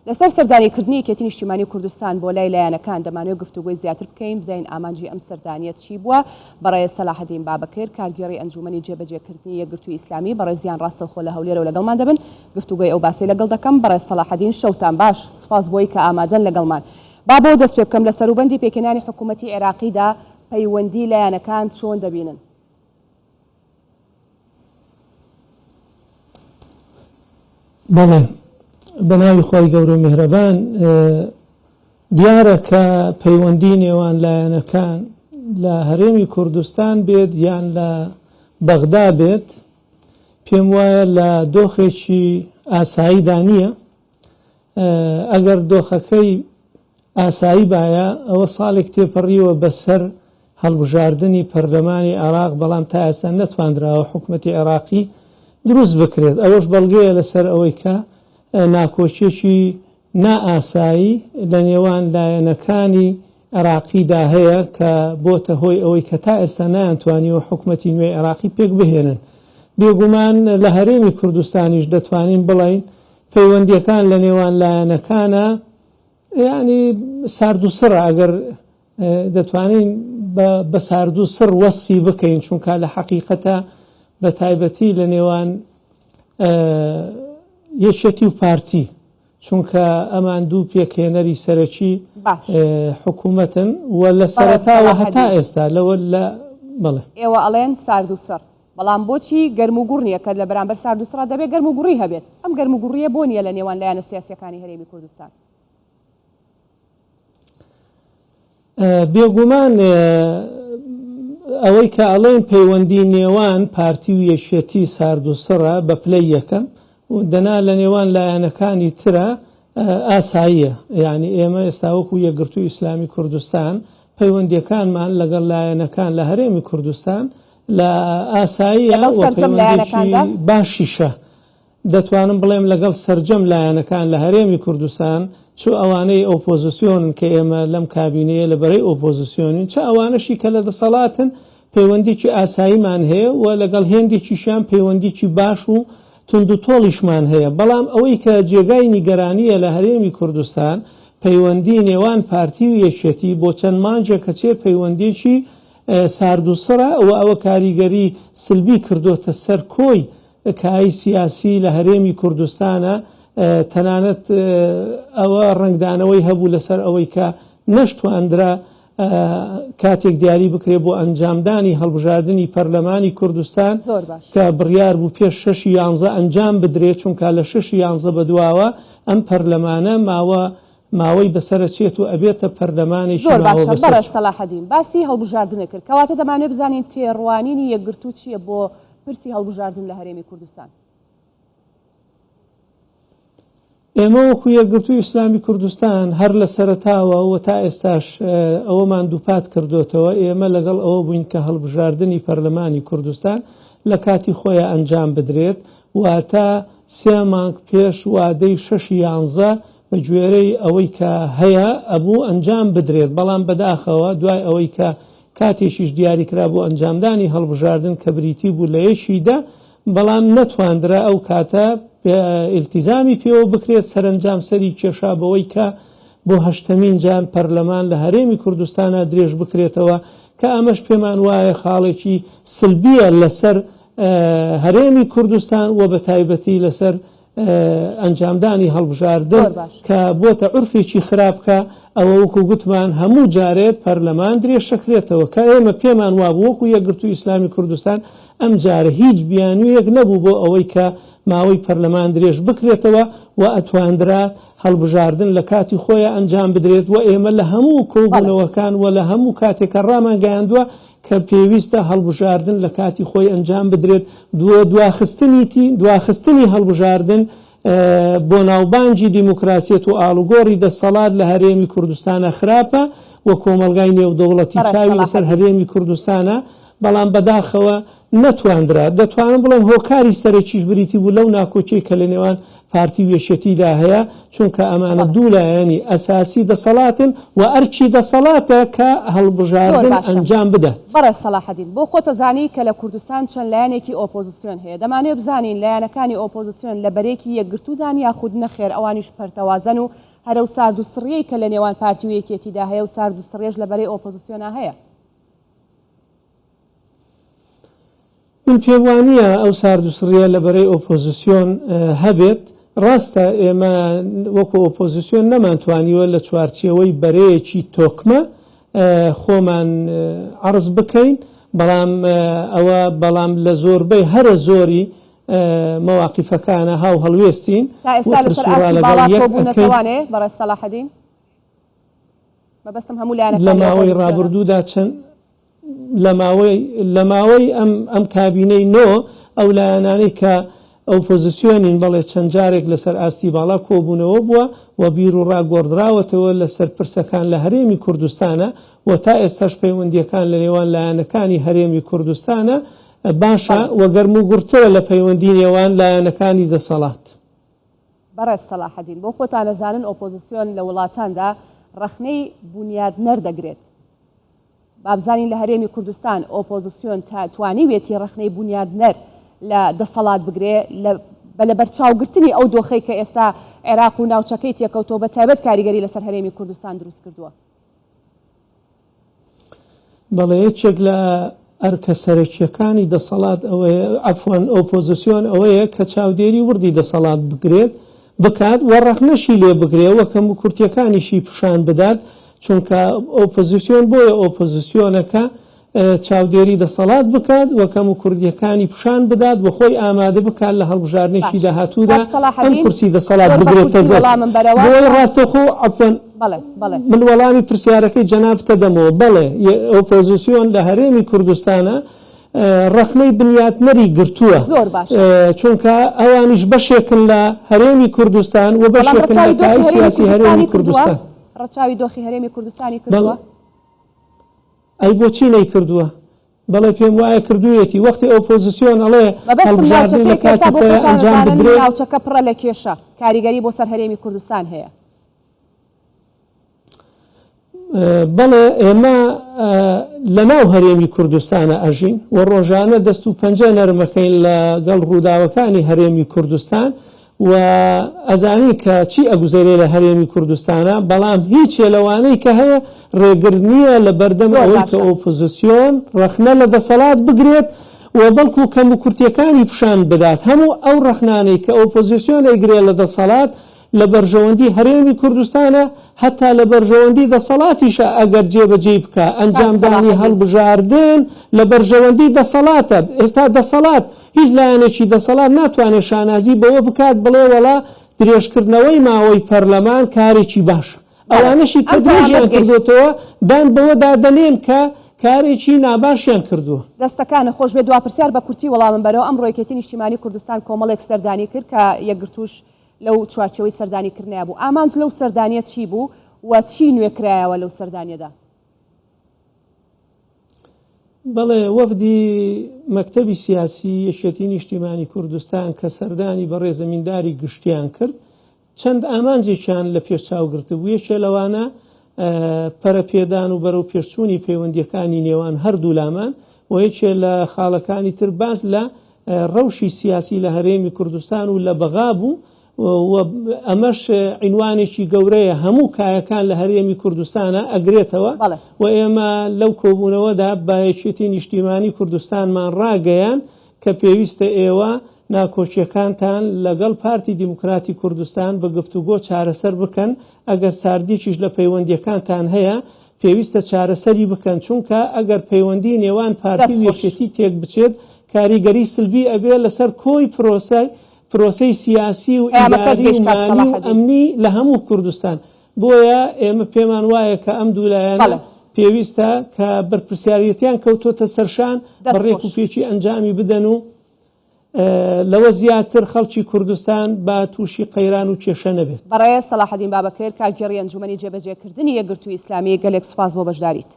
لەسەر سەردانیکردنی یەکێتی نیشتیمانی کوردستان بۆ لای لایەنەکان دەمانەوێت گفتوگۆی زیاتر بکەین بزانین ئامانجی ئەم سەردانیە چی بووە. بەڕێز سەلاحەدین بابەکر کارگێڕی ئەنجوومەنی جێبەجێکردنی یەکگرتووی ئیسلامی بەڕێزیان ڕاستەوخۆ لە هەولێرەوە لەگەڵمان دەبن گفتوگۆی ئەو باسەی لەگەڵ دەکەم. بەڕێز سەلاحەدین شەوتان باش سوپاس بۆی کە ئامادەن لەگەڵمان. با بۆ دەست پێ بکەم لە سەروبەندی پێکهێنانی حکوومەتی عێراقیدا پەیوەندی لایەنەکان چۆن دەبینن؟ بەڵێ بە ناوی خوای گەورە و میهرەبان دیارە کە پەیوەندی نێوان لایەنەکان لە هەرێمی کوردستان بێت یان لە بەغدا بێت پێم وایە لە دۆخێکی ئاساییدا نییە ئەگەر دۆخەکەی ئاسایی بایە، ئەوە ساڵێک تێپەڕیوە بەسەر هەڵبژاردنی پەرلەمانی عێراق، بەڵام تا ئێستا نەتواندراوە حکومەتی عێراقی دروست بکرێت، ئەوەش بەڵگەیە لەسەر ئەوەی کە ناکۆکیەکی نائاسایی لە نێوان لایەنەکانی عێراقیدا هەیە کە بۆتە هۆی ئەوەی کە تا ئێستا نەیانتوانیوە حکومەتی نوێی عێراقی پێکبهێنن. بێگومان لە هەرێمی کوردستانیش دەتوانین بڵێین پەیوەندیەکان لە نێوان لایەنەکانە یانی سارد و سڕە ئەگەر دەتوانین بە سارد و سڕ وەسفی بکەین چونکە لە حەقیقەتە بە تایبەتی لە نێوان یەکێتی و پارتی چونکە ئەمان دوو پێکهێنەری سەرەکی حکوومەتن و لە سەرەتاوە هەتا ئێستا لەوە لە بەڵێ ئێوە ئەڵێن سارد و سڕ بەڵام بۆچی گەرموگوڕ نییە کە لە بەرامبەر ساردوسڕا دەبێت گەرموگوڕی هەبێت؟ ئەم گەرموگوڕییە بۆ نییە لە نێوان لایەنە سیاسییەکانی هەرێمی کوردستان؟ بێگومان ئەوەی کە ئەڵێن پەیوەندی نێوان پارتی و یەکێتی ساردوسڕە بە پلەی یەکەم و دەنا لە نێوان لایەنەکانی ترە ئاساییە یانی ئێمە ئێستا وەکو یەکگرتووی ئیسلامی کوردستان پەیوەندیەکانمان لەگەڵ لایەنەکان لە هەرێمی کوردستان لە ئاساییە لەگەڵ و سەرجەم پەیوەندیەکی لایەنەکاندا؟ باشیشە دەتوانم بڵێم لەگەڵ سەرجەم لایەنەکان لە هەرێمی کوردستان چ ئەوانەی ئۆپۆزسیۆنن کە ئێمە لەم کابینەیە لە بەرەی ئۆپۆزسیۆنین چ ئەوانەشی کە لە دەسەڵاتن پەیوەندیکی ئاساییمان هەیە و لەگەڵ هێندێکیشیان پەیوەندیکی باش و توندوتۆڵیشمان هەیە، بەڵام ئەوەی کە جێگای نیگەرانییە لە هەرێمی کوردستان پەیوەندی نێوان پارتی و یەکێتی بۆ چەند مانگێکە چێ پەیوەندیەکی ساردوسڕە و ئەوە کاریگەری سلبی کردۆتە سەر کۆی کایەی سیاسی لە هەرێمی کوردستانە، تەنانەت ئەوە ڕەنگدانەوەی هەبوو لەسەر ئەوەی کە نەشتواندرا کاتێک دیاری بکرێت بۆ ئەنجامدانی هەڵبژاردنی پەرلەمانی کوردستان زۆر باش. کە بڕیار بوو پێش شەشی یانزە ئەنجام بدرێت چونکا لە شەشی یانزە بەدواوە ئەم پەرلەمانە ماوە ماوەی بەسەرەچێت و ئەبێتە پەرلەمانێکی زۆر ماوە باشە بەڕێز بەسەرچوو. سەلاحەدین باسی هەڵبژاردنت کرد کەواتە دەمانەوێت بزانین تێڕوانینی یەکگرتوو چییە بۆ پرسی هەڵبژاردن لە هەرێمی کوردستان؟ ئێمە وەکو یەکگرتووی ئیسلامی کوردستان هەر لە سەرەتاوە و تا ئێستاش ئەوەمان دووپات کردۆتەوە، ئێمە لەگەڵ ئەوە بووین کە هەڵبژاردنی پەرلەمانی کوردستان لە کاتی خۆیا ئەنجام بدرێت، واتە سێ مانگ پێش وادەی شەشی یانزە بە گوێرەی ئەوەی کە هەیە ئەبوو ئەنجام بدرێت، بەڵام بەداخەوە دوای ئەوەی کە کاتێکیش دیاریکرا بۆ ئەنجامدانی هەڵبژاردن کە بریتی بوو لە یەکی دە، بەڵام نەتواندرا ئەو کاتە ئیلتیزامی پێوە بکرێت، سەرەنجام سەری کێشا بەوەی کە بۆ هەشتەمین جار پەرلەمان لە هەرێمی کوردستانا درێژ بکرێتەوە، کە ئەمەش پێمان وایە خاڵێکی سلبیە لەسەر هەرێمی کوردستان و بەتایبەتی لەسەر ئەنجامدانی هەڵبژاردن زۆر باش. کە بۆتە عورفێکی خراپ کە ئەوە وەکو گوتمان هەموو جارێک پەرلەمان درێژەکرێتەوە کە ئێمە پێمان وابوو وەکو یەکگرتووی ئیسلامی کوردستان ئەم جارە هیچ بیانوویەک نەبوو بۆ ئەوەی کە ماوەی پەرلەمان درێژ بکرێتەوە و ئەتواندرا هەڵبژاردن لە کاتی خۆیا ئەنجام بدرێت و ئێمە لە هەموو بەڵێ. کۆبوونەوەکان و لە هەموو کاتێکا ڕامانگەیاندووە کە پێویستە هەڵبژاردن لە کاتی خۆی ئەنجام بدرێت، دواخستنیتی دواخستنی هەڵبژاردن بۆ ناوبانگی دیموکراسیەت و ئاڵوگۆڕی دەسەڵات لە هەرێمی کوردستانە خراپە و کۆمەڵگای نێودەوڵەتی بەڕێز چاوی لەسەر سەلاحەدین. هەرێمی کوردستانە، بەڵام بەداخەوە نەتواندرا. دەتوانم بڵێم هۆکاری سەرەکیش بریتی بوو لەو ناکۆکیەی کە لە نێوان. پارتی و یەکێتیدا هەیە، چونکە ئەمانە دوو لایەنی ئەساسی دەسەڵاتن و ئەرکی دەسەڵاتە کە هەڵبژاردن ئەنجام بدات. بەڕێز سەڵاحەدین، بۆ خۆت ئەزانی کە لە کوردستان چەند لایەنێکی ئۆپۆزسیۆن هەیە، دەمانەوێ بزانین لایەنەکانی ئۆپۆزسیۆن لە بەرەیەکی یەکگرتوودان یاخود نەخێر ئەوانیش پەرتەوازەن و هەر ئەو ساردوسڕیەی کە لە نێوان پارتی و یەکێتیدا هەیە و ساردوسڕیەش لە بەرەی ئۆپۆزسیۆنا هەیە؟ من پێم وانییە ئەو ساردوسڕییە لە بەرەی ئۆپۆزسیۆن هەبێت، ڕاستە ئێمە وەکو ئۆپۆزسیۆن نەمانتوانیوە لە چوارچێوەی بەرەیەکی تۆکمە خۆمان عەرز بکەین، بەڵام ئەوە بەڵام لە زۆربەی هەرە زۆری مەواقیفەکانە هاوهەڵوێستین تا و ئێستا پرس لەسەر و ڕا ئاستی لەگەڵ باڵا یەک ئەکەین. کۆبوونەتەوانێ بەڕێز سەلاحەدین؟ مەبەستم هەموو لە لایەنەکانی ماوەی ئۆپۆزسیۆنە. ڕابردوودا چەند لە ماوەی لە ماوەی ئەم ئەم کابینەی نۆ ئەو لایەنانەی کە ئۆپۆزسیۆنین بەڵێ چەند جارێک لەسەر ئاستی باڵا کۆبوونەوە بووە و بیروڕا گۆڕدراوەتەوە لەسەر پرسەکان لە هەرێمی کوردستانە و تا ئێستاش پەیوەندییەکان لە نێوان لایەنەکانی هەرێمی کوردستانە باشە و گەرموگوڕترە لە پەیوەندی نێوان لایەنەکانی دەسەڵات. بەڕێز سەلاحەدین، بۆ خۆتان ئەزانن ئۆپۆزسیۆن لە وڵاتاندا ڕەخنەی بونیادنەر دەگرێت. با بزانین لە هەرێمی کوردستان ئۆپۆزسیۆن تا توانیوێتی ڕەخنەی بونیادنەر لە دەسەڵات بگرێ لە بە لەبەرچاوگرتنی ئەو دۆخەی کە ئێستا عێراق و ناوچەکەی تێکەوتووە بە تایبەت کاریگەری لەسەر هەرێمی کوردستان دروست کردووە. بەڵێ یەکێک لە ئەرکە سەرەکییەکانی دەسەڵات ئەوەیە، عەفوەن ئۆپۆزسیۆن ئەوەیە کە چاودێری وردی دەسەڵات بگرێت، بکات و ڕەخنەشی لێ بگرێ و کەموکورتییەکانیشی پیشان بدات، چونکە ئۆپۆزسیۆن بۆیە ئۆپۆزسیۆنە کە چاودێری دەسەڵات بکات و کەموکوردییەکانی پیشان بدات و خۆی ئامادە بکات لە هەڵبژاردنێکی باش داهاتوودا کاک ئەم سەڵاحەدین کورسی دەسەڵات زۆر بە بگرێتە کورتی دەست. وەڵامم بەرەوە بۆیە کاک ڕاستەوخۆ عەفوەن بەڵێ بەڵێ. من وەڵامی پرسیارەکەی جەنابت دەدەمەوە، بەڵێ ئۆپۆزسیۆن لە هەرێمی کوردستانا ڕەخنەی بنیاتنەری گرتووە، زۆر باشە. چونکە ئەوانیش بەشێکن لە هەرێمی کوردستان و بەڵام بەشێکن لە ڕەچاوی دۆخی کایەی هەرێمی سیاسی هەرێمی کوردستانی کردووە؟ کوردستان. ڕەچاوی دۆخی هەرێمی کوردستانی بەڵێ. کردووە؟ ئەی بۆچی نەیکردووە؟ بەڵێ پێم وایە کردوویەتی. وەختی ئۆپۆزسیۆن ئەڵێ مەبەستم هەڵبژاردن لە ناوچەکەیە کە ئێستا کاتی بۆ خۆیا خۆتان ئەنجام ئەزانن بدرێ. ناوچەکە پڕە لە کێشە، کاریگەری بۆ سەر هەرێمی کوردستان هەیە. بەڵێ ئێمە لە ناو هەرێمی کوردستانە ئەژین و ڕۆژانە دەست و پەنجە نەرمەکەین لە گەڵ ڕووداوەکانی هەرێمی کوردستان و ئەزانین کە چی ئەگوزەرێ لە هەرێمی کوردستانا، بەڵام هیچێ لەوانەی کە هەیە ڕێگر نییە لە بەردەم زۆر ئەوەی کە باشە. ئۆپۆزسیۆن ڕەخنە لە دەسەڵات بگرێت و بەڵکو کەموکورتیەکانی پیشان بدات. هەموو ئەو ڕەخنانەی کە ئۆپۆزسیۆن ئەیگرێ لە دەسەڵات لە بەرژەوەندی هەرێمی کوردستانە، هەتا لە بەرژەوەندی دەسەڵاتیشە ئەگەر جێبەجێی بکا، کاک ئەنجامدانی سەڵاحەدین. هەڵبژاردن لە بەرژەوەندی دەسەڵاتە، ئێستا دەسەڵات، هیچ لایەنێکی دەسەڵات ناتوانێت شانازی بەوە بکات بڵێ وەڵا درێژکردنەوەی ماوەی پەرلەمان کارێکی باشە. بەڵێ ئەوانەشی کە ئەم پەیامەت درێژیان گەیشت. کردۆتەوە دان بەوەدا دەنێن کە کارێکی ناباشیان کردووە. دەستەکانت خۆش بێت دوا پرسیار بە کورتی وەڵامم بەرەوە ئەمڕۆ یەکێتی نیشتیمانی کوردستان کۆمەڵێک سەردانی کرد کە یەکگرتووش لەو چوارچێوەی سەردانی کردنەیا بوو ئامانج لەو سەردانیە چی بوو و چی نوێ کرایەوە لەو سەردانیەدا؟ بەڵێ وەفدی مەکتەبی سیاسی یەکێتی نیشتیمانی کوردستان کە سەردانی بەڕێز ئەمینداری گشتیان کرد چەند ئامانجێکیان لە پێش چاو گرتبوو یەکێ لەوانە پەرەپێدان و بەرەو پێشچوونی پەیوەندیەکانی نێوان هەردوولامان و یەکێ لە خاڵەکانی تر باس لە ڕەوشی سیاسی لە هەرێمی کوردستان و لە بەغا بوو و ئەمەش عینوانێکی گەورەیە هەموو کایەکان لە هەرێمی کوردستانە ئەگرێتەوە و ئێمە لەو کۆبوونەوەدا بە یەکێتی نیشتیمانی کوردستانمان ڕاگەیاند کە پێویستە ئێوە ناکۆکیەکانتان لەگەڵ پارتی دیموکراتی کوردستان بە گفتوگۆ چارەسەر بکەن، ئەگەر ساردیەکیش لە پەیوەندیەکانتان هەیە پێویستە چارەسەری بکەن، چونکە ئەگەر پەیوەندی نێوان پارتی دەست و خۆش. یەکێتی تێکبچێت کاریگەری سلبی ئەبێ لەسەر کۆی پرۆسە پرۆسەی سیاسی و پەیامەکەت ئیداری گەیشت و کاک مالی و سەڵاحەدین. ئەمنی لە هەموو کوردستان. بۆیە ئێمە پێمان وایە کە ئەم دوو لایەنە بەڵێ. پێویستە کە بەرپرسیاریەتیان کەوتۆتە سەرشان بە دەست ڕێک و خۆش. پێکی ئەنجامی بدەن و لەوە زیاتر خەڵکی کوردستان با تووشی قەیران و کێشە نەبێت. بەڕێز سەلاحەدین بابەکر، کارگێڕی ئەنجومەنی جێبەجێکردنی یەکگرتووی ئیسلامی، گەلێک سوپاس بۆ بەشداریت.